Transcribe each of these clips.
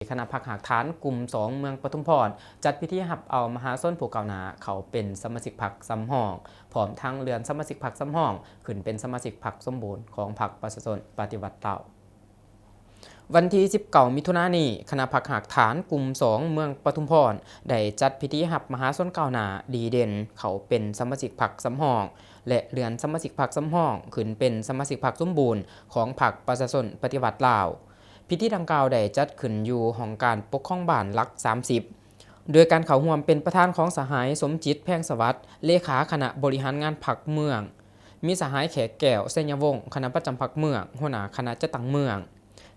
ຄະນະພັກຮາກຖານກຸ່ມສອງ ເມືອງປະທຸມພອນ ຈັດພິທີຮັບເອົາມະຫາຊົນຜູ້ກ້າວໜ້າເຂົ້າເປັນສະມາຊິກພັກສຳຮອງ ພ້ອມທັງເລື່ອນສະມາຊິກພັກສຳຮອງຂຶ້ນເປັນສະມາຊິກພັກສົມບູນຂອງພັກປະຊາຊົນປະຕິວັດລາວ. ວັນທີສິບເກົ້າ ມິຖຸນານີ້, ຄະນະພັກຮາກຖານກຸ່ມສອງ ເມືອງປະທຸມພອນ ໄດ້ຈັດພິທີຮັບມະຫາຊົນກ້າວໜ້າດີເດັ່ນເຂົ້າເປັນສະມາຊິກພັກສຳຮອງ ແລະ ເລື່ອນສະມາຊິກພັກສຳຮອງຂຶ້ນເປັນສະມາຊິກພັກສົມບູນຂອງພັກປະຊາຊົນປະຕິວັດລາວ. ພິທີດັ່ງກ່າວໄດ້ຈັດຂຶ້ນຢູ່ຫ້ອງການປົກຄອງບ້ານຫຼັກສາມສິບ ໂດຍການເຂົ້າຮ່ວມເປັນປະທານຂອງສະຫາຍ ສົມຈິດ ແພງສະຫວັດ ເລຂາຄະນະບໍລິຫານງານພັກເມືອງ, ມີສະຫາຍ ແຂກແກ້ວ ໄຊຍະວົງ ຄະນະປະຈຳພັກເມືອງ, ຫົວໜ້າຄະນະຈັດຕັ້ງເມືອງ,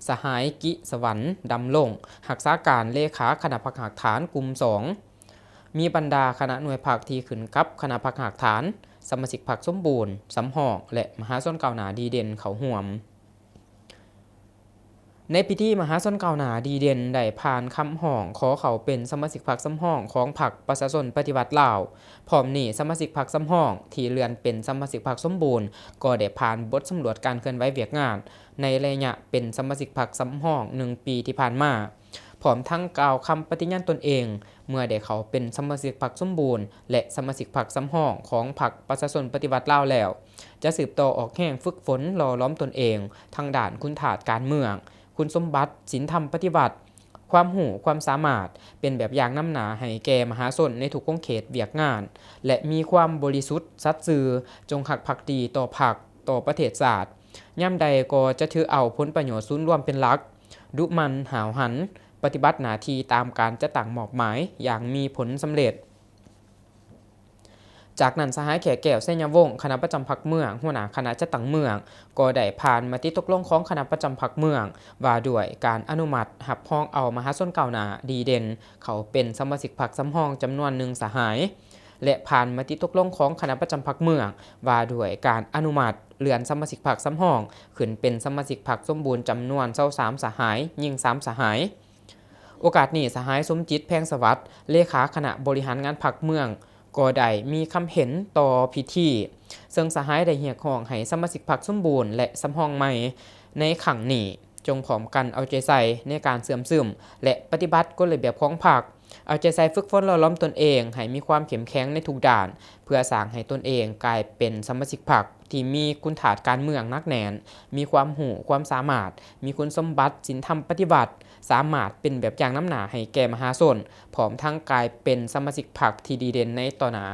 ສະຫາຍ ກິສະຫວັນ ດຳລົງ ຮັກສາການເລຂາຄະນະພັກຮາກຖານກຸ່ມສອງ, ມີບັນດາຄະນະໜ່ວຍພັກທີ່ຂຶ້ນກັບຄະນະພັກຮາກຖານ, ສະມາຊິກພັກສົມບູນ, ສຳຮອງ ແລະ ມະຫາຊົນກ້າວໜ້າດີເດັ່ນເຂົ້າຮ່ວມ. ໃນພິທີ, ມະຫາຊົນກ້າວໜ້າດີເດັ່ນໄດ້ຜ່ານຄຳຮ້ອງຂໍເຂົ້າເປັນສະມາຊິກພັກສຳຮອງຂອງພັກປະຊາຊົນປະຕິວັດລາວ. ພ້ອມນີ້, ສະມາຊິກພັກສຳຮອງທີ່ເລື່ອນເປັນສະມາຊິກພັກສົມບູນ ກໍໄດ້ຜ່ານບົດສຳຫຼວດການເຄື່ອນໄຫວວຽກງານໃນໄລຍະເປັນສະມາຊິກພັກສຳຮອງໜຶ່ງປີທີ່ຜ່ານມາ. ພ້ອມທັງກ່າວຄຳປະຕິຍານຕົນເອງ ເມື່ອໄດ້ເຂົ້າເປັນສະມາຊິກພັກສົມບູນ ແລະ ສະມາຊິກພັກສຳຮອງຂອງພັກປະຊາຊົນປະຕິວັດລາວແລ້ວ, ຈະສືບຕໍ່ອອກແຮງຝຶກຝົນຫຼໍ່ຫຼອມຕົນເອງທາງດ້ານຄຸນທາດການເມືອງ, ຄຸນສົມບັດ, ສິນທຳປະຕິວັດ, ຄວາມຮູ້ຄວາມສາມາດ ເປັນແບບຢ່າງນຳໜ້າໃຫ້ແກ່ມະຫາຊົນໃນທຸກຂົງເຂດວຽກງານ ແລະ ມີຄວາມບໍລິສຸດສັດຊື່, ຈົ່ງຮັກພັກດີຕໍ່ພັກ, ຕໍ່ປະເທດຊາດ, ຍາມໃດກໍຈະຖືເອົາຜົນປະໂຫຍດສູນລວມເປັນຫຼັກ, ດຸໝັ່ນຫ້າວຫັນ ປະຕິບັດໜ້າທີ່ຕາມການຈັດຕັ້ງມອບໝາຍຢ່າງມີຜົນສຳເລັດ. ຈາກນັ້ນ, ສະຫາຍ ແຂກແກ້ວ ໄຊຍະວົງ ຄະນະປະຈຳພັກເມືອງ, ຫົວໜ້າຄະນະຈັດຕັ້ງເມືອງ ກໍໄດ້ຜ່ານມະຕິຕົກລົງຂອງຄະນະປະຈຳພັກເມືອງ ວ່າດ້ວຍການອະນຸມັດຮັບຮອງເອົາມະຫາຊົນກ້າວໜ້າດີເດັ່ນເຂົ້າເປັນສະມາຊິກພັກສຳຮອງຈຳນວນໜຶ່ງສະຫາຍ ແລະ ຜ່ານມະຕິຕົກລົງຂອງຄະນະປະຈຳພັກເມືອງ ວ່າດ້ວຍການອະນຸມັດເລື່ອນສະມາຊິກພັກສຳຮອງຂຶ້ນເປັນສະມາຊິກພັກສົມບູນຈຳນວນຊາວສາມສະຫາຍ, ຍິງສາມສະຫາຍ. ໂອກາດນີ້, ສະຫາຍ ສົມຈິດ ແພງສະຫວັດ ເລຂາຄະນະບໍລິຫານງານພັກເມືອງ ກໍໄດ້ມີຄຳເຫັນຕໍ່ພິທີ, ເຊິ່ງສະຫາຍໄດ້ຮຽກຮ້ອງໃຫ້ສະມາຊິກພັກສົມບູນ ແລະ ສຳຮອງໃໝ່ໃນຄັ້ງນີ້ ຈົ່ງພ້ອມກັນເອົາໃຈໃສ່ໃນການເຊື່ອມຊຶມ ແລະ ປະຕິບັດກົດລະບຽບຂອງພັກ, ເອົາໃຈໃສ່ຝຶກຝົນຫຼໍ່ຫຼອມຕົນເອງໃຫ້ມີຄວາມເຂັ້ມແຂງໃນທຸກດ້ານ ເພື່ອສ້າງໃຫ້ຕົນເອງກາຍເປັນສະມາຊິກພັກທີ່ມີຄຸນທາດການເມືອງໜັກແໜ້ນ, ມີຄວາມຮູ້ຄວາມສາມາດ, ມີຄຸນສົມບັດສິນທຳປະຕິວັດ, ສາມາດເປັນແບບຢ່າງນຳໜ້າໃຫ້ແກ່ມະຫາຊົນ, ພ້ອມທັງກາຍເປັນສະມາຊິກພັກທີ່ດີເດັ່ນໃນຕໍ່ໜ້າ.